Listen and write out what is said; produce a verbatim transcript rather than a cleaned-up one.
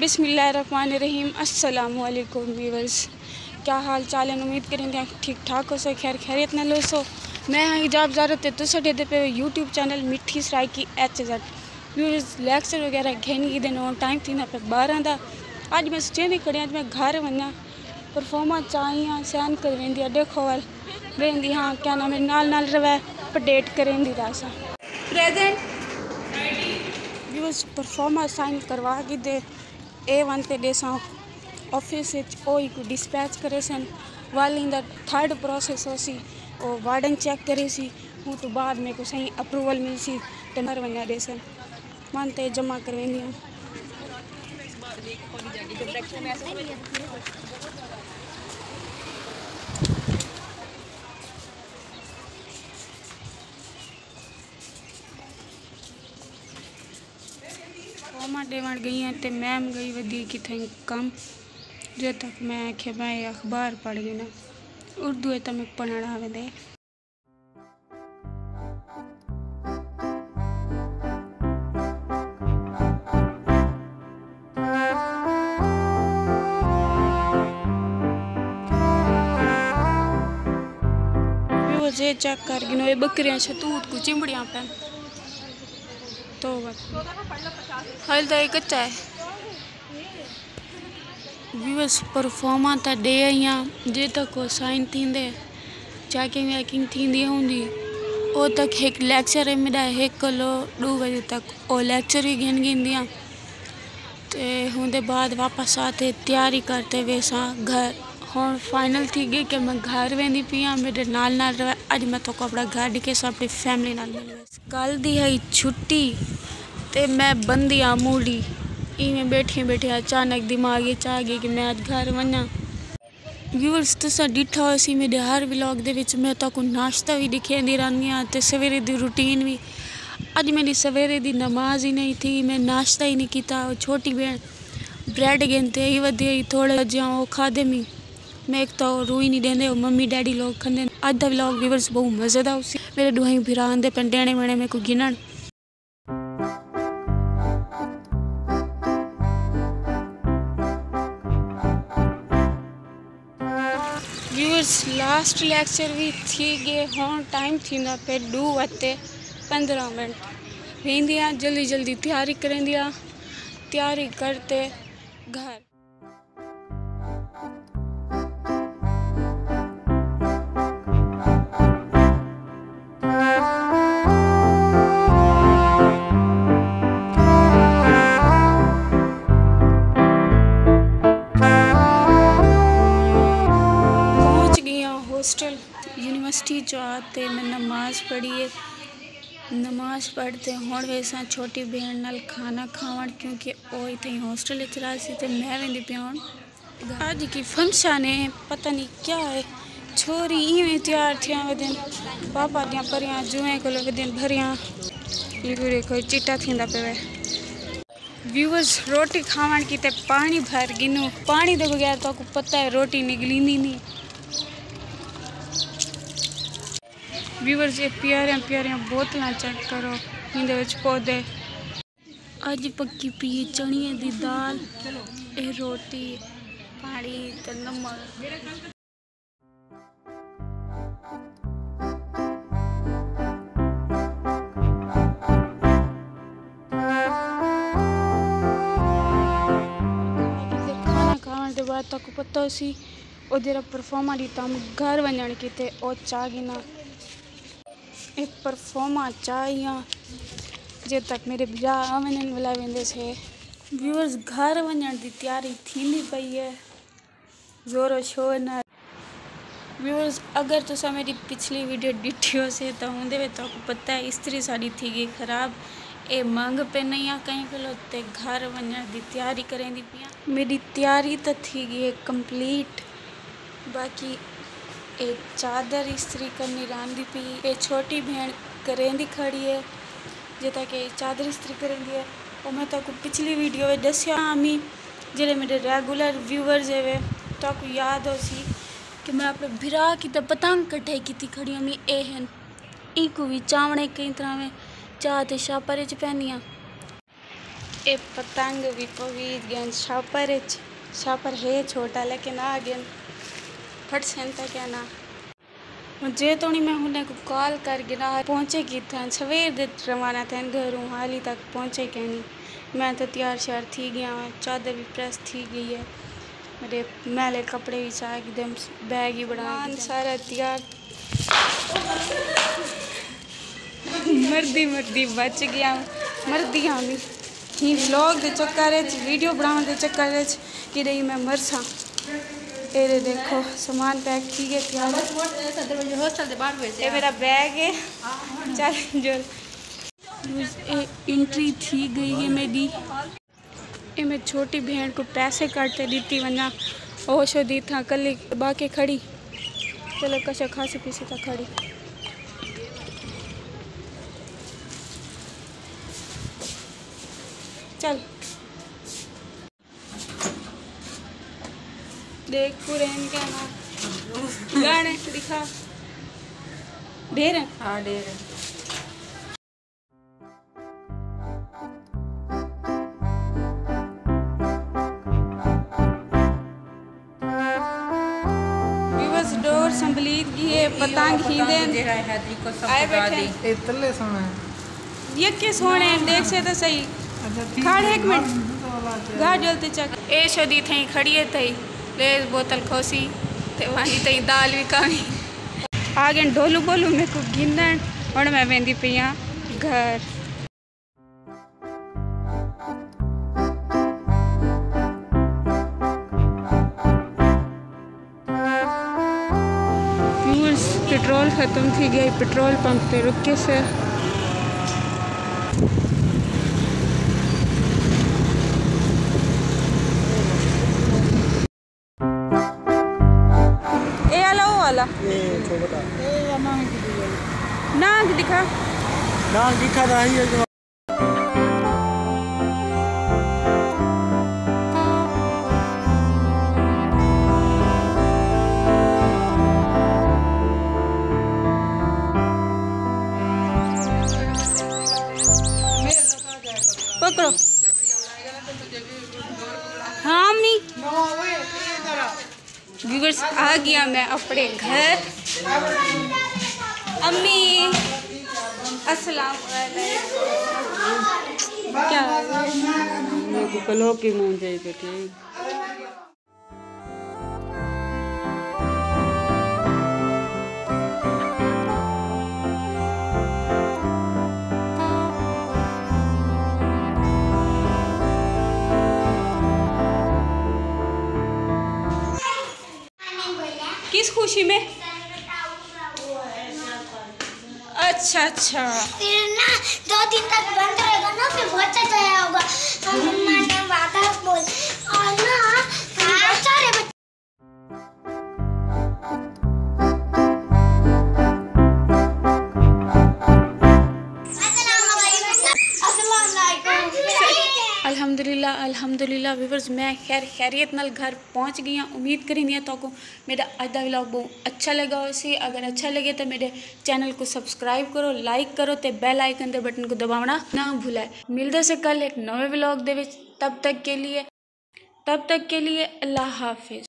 بسم اللہ الرحمن الرحیم۔ السلام علیکم ویورز، کیا حال چال ہیں؟ امید کریندیاں ٹھیک ٹھاک ہوسو، خیر خیریت نال ہوسو۔ میں ہاں حجاب زہرا تے تساں ݙیہدے پئے ہو یوٹیوب چینل مٹھی Saraiki H Z. Viewers, lecture وغیرہ گھن گھدے ہن، ٹائم تھیندا پئے ٻارہاں دا۔ اڄ میں سوچیندی کھڑی ہاں اڄ میں گھر ونڄاں، پرفارمر چا آئی ہاں، سائن کرویندی ہاں، ݙیکھو ول ویندی ہاں، کیا نام ہے، نال نال رہوے، اپڈیٹ کریندی رہساں۔ پریزنٹ۔ ویورز، پرفارمر سائن کروا گھدے، اے ون تے ݙیساں آفس اچ، او ایکوں ڈسپیچ کریسن۔ ول ایندا تھرڈ پروسیس ہوسی، او وارڈن چیک کریسی، اوں توں بعد میکوں سائیں اپروول ملسی تے گھر ونڄا ݙیسن۔ ون تے جمع کرویندی ہاں۔ فارماں ݙیوݨ ڳئی ہاں تے میم ڳئی ودی کتھائیں کم، جے تک میں آکھیا میں اخبار پڑھ گھناں، اردو ہے تاں میکوں پڑھݨ آ ویندے۔ ویورز، اے چیک کر گھنو، اے ٻکریاں شتوت کوں چمبڑیاں پئن۔ توبہ۔ حال تاں اے کچا ہے۔ ویورز، پرفارماں تاں ݙے آئی ہاں، جے تک او سائن تھیندے، چیکنگ ویکنگ تھیندی ہوندی، او تک ہک لیکچر ہے میݙا ہک کولو ݙو وڄے تک، او لیکچر وی گھن گھندی ہاں۔ تے ہوندے بعد واپس آ تے تیاری کر تے ویساں گھر۔ ہݨ فائنل تھی ڳئی کہ میں گھر ویندی پئی ہاں، میݙے نال نال رہوے۔ اڄ میں تہاکوں اپݨا گھر ݙکھیساں، اپݨی فیملی نال ملویساں۔ کل دی ہئی چھٹی تے میں بندی ہاں موڈی، ایویں ٻیٹھیں ٻیٹھیں اچانک دماغ اچ آ ڳئی کہ میں اڄ گھر ونڄاں۔ ویورز، تساں ݙٹھا ہوسی میݙے ہر ولاگ دے وچ میں تہاکوں ناشتہ وی ݙکھیندی رہندی ہاں تے سویرے دی روٹین وی۔ اڄ میݙی سویرے دی نماز ہی نہیں تھی، میں ناشتہ ہی نہیں کیتا۔ او چھوٹی بھیݨ بریڈ گھن تے آئی ودی ہئی، تھوڑے جیہاں او کھادے می۔ میکوں تاں او روئی نہیں ݙیندے، او ممی ڈیڈی لوک کھاندے۔ اڄ دا ولاگ ویورز ٻہوں مزے دا ہوسی۔ میݙے ݙوہیں بھرا آندے پئن ݙیݨے ویݨے میکوں گھنݨ۔ ویورز، لاسٹ لیکچر وی تھی ڳئے، ہݨ ٹائم تھیندا پئے ݙو وتے پندرہ منٹ۔ ویندی ہاں جلدی جلدی تیاری کریندی ہاں، تیاری کر تے گھر۔ پہنچ ڳئی ہاں ہاسٹل، یونیورسٹی چوں آ تے میں نماز پڑھی ہے۔ نماز پڑھ تے ہݨ ویساں چھوٹی بھیݨ نال کھانا کھاوݨ، کیونکہ او اتھائیں ہاسٹل اچ رہسی تے میں ویندی پئی ہاں۔ اڄ کی فنکشن ہے، پتہ نہیں کیا ہے۔ چھوری ایویں تیار تھیاں ودن، پاپا دیاں پریاں جوئیں کولو ودن بھریاں۔ اے ݙیکھو چٹا تھیندا پیا ہے۔ ویورز، روٹی کھاوݨ کیتے پاݨی بھر گھنوں، پاݨی دے بغیر تہاکوں پتہ ہے روٹی نگلیندی نہیں۔ ویورز، اے پیاریاں پیاریاں بوتلاں چیک کرو، ایندے وچ پودے۔ اڄ پکی پئی چݨیاں دی دال، اے روٹی، پاݨی تے نمک۔ کھانا کھاوݨ دے بعد تہاکوں پتہ ہوسی، او جیڑھا پرفارمر ݙتا ہم گھر ونڄݨ کیتے او چا گھناں۔ اے پرفارمر چا آئی ہاں، جے تک میݙے بھرا آ ونڄن ولا ویندے سے۔ ویورز، گھر ونڄݨ دی تیاری تھیندی پئی ہے زور و شور نال۔ ویورز، اگر تساں میݙی پچھلی ویڈیو ݙٹھی ہوسے تاں اوندے وچ تہاکوں پتہ ہے استری ساݙی تھی ڳئی خراب۔ اے منگ پئے نہیں آ کہیں کولو تے گھر ونڄݨ دی تیاری کریندی پئی آں۔ میݙی تیاری تاں تھی ڳئی ہے کمپلیٹ، باقی اے چادر استری کرݨی رہندی پئی۔ اے چھوٹی بھیݨ کریندی کھڑی ہے، جے تک اے چادر استری کریندی ہے۔ او میں تہاکوں پچھلی ویڈیو وچ ݙسیا ہا، امی جیڑھے میݙے ریگولر ویورز ہیوے، تہاکوں یاد ہوسی کہ میں اپݨے بھرا کیتے پتنگ کٹھائی کیتی کھڑی ہمی، اے ہن۔ اینکوں وی چاوݨے کئی طرح میں چا تے شاپر اچ پیندیاں۔ اے پتنگ وی پویج ڳئن شاپر اچ۔ شاپر ہے چھوٹا لیکن آ ڳئن۔ پھٹسن تاں کیا نہ۔ ہݨ جے توڑی میں ہݨیں کوں کال کر گھناں، پہنچے کتھاں؟ سویر دے روانہ تھئن گھروں، حالی تک پہنچے کینی۔ میں تاں تیار شیار تھی ڳیا ہاں، چادر وی پریس تھی ڳئی ہے، میݙے میلے کپڑے وی چا گھدم، بیگ وی بݨا گھدم۔ سارا تیار۔ مردی مردی بچ ڳیا، مردی ہاں میں۔ ہیں ولاگ دے چکر اچ، ویڈیو بݨاوݨ دے چکر اچ کݙاہیں میں مرساں۔ اے دے ݙیکھو، سامان پیک تھی ڳئے تیار۔ اے میݙا بیگ ہے۔ چل، جل۔ اے انٹری تھی ڳئی ہے میݙی۔ اے میں چھوٹی بھیݨ کوں پیسے کڈھ تے ݙتی ونڄاں۔ او شو دی تھاں کلی باقی کھڑی۔ چلو، کشا کھاسی پیسی تاں کھڑی۔ چل۔ ݙیکھ پورے ہن کیا نا۔ ڳاݨے ݙکھا۔ ڈھیر ہیں؟ ہاں، ڈھیر ہیں۔ ویورز، ڈور سنبھلیت ڳئی ہے، پتنگ ہیندن آئے ٻیٹھے۔ اے تلے سوہݨا ہے۔ یکے سوہݨے ہیں، ݙیکھسے تاں صحیح۔ اچھا، ٹھیک کھڑ ہے، ہک منٹ۔ گھر جلدی چیک۔ اے شودی تھئیں کھڑی ہے تھئی، لیز بوتل کھوسی تے وانی تھئی دال وی کھاوی۔ آ ڳئن ڈھولو بولو میکوں گھنݨ، ہݨ میں ویندی پئی ہاں گھر۔ ویورز، پٹرول ختم تھی ڳیا، پٹرول پمپ تے رکے سے۔ اے والا، او والا؟ اے چھوٹا۔ نہ ݙکھا۔ نہ ݙکھا تاں ہئی ہے۔ پکڑو۔ ہاں امی۔ ویورز، آ ڳیا میں اپݨے گھر۔ امی، السلام علیکم۔ کیا؟ میکوں کلو کی منہ جائی بیٹھی۔ کس خوشی میں؟ اچھا، اچھا۔ پھر نا، دو دن تک بند رہے گا نا، پھر بہت اچھا ہوگا۔ ہم ماما نے وعدہ بول، اور نا، پھر بہت سارے بچے۔ السلام علیکم۔ الحمدللہ، الحمدللہ۔ ویورز، میں خیر خیریت نال گھر پہنچ ڳئی ہاں۔ امید کریندی ہاں تہاکوں میݙا اڄ دا ولاگ ٻہوں اچھا لڳا ہوسی۔ اگر اچھا لڳے تاں میݙے چینل کوں سبسکرائب کرو، لائک کرو تے بیل آئیکن دے بٹن کوں دباوݨا نہ بھلائے۔ ملدے سے کل ہک نویں ولاگ دے وچ۔ تب تک کے لیے، تب تک کے لیے اللہ حافظ۔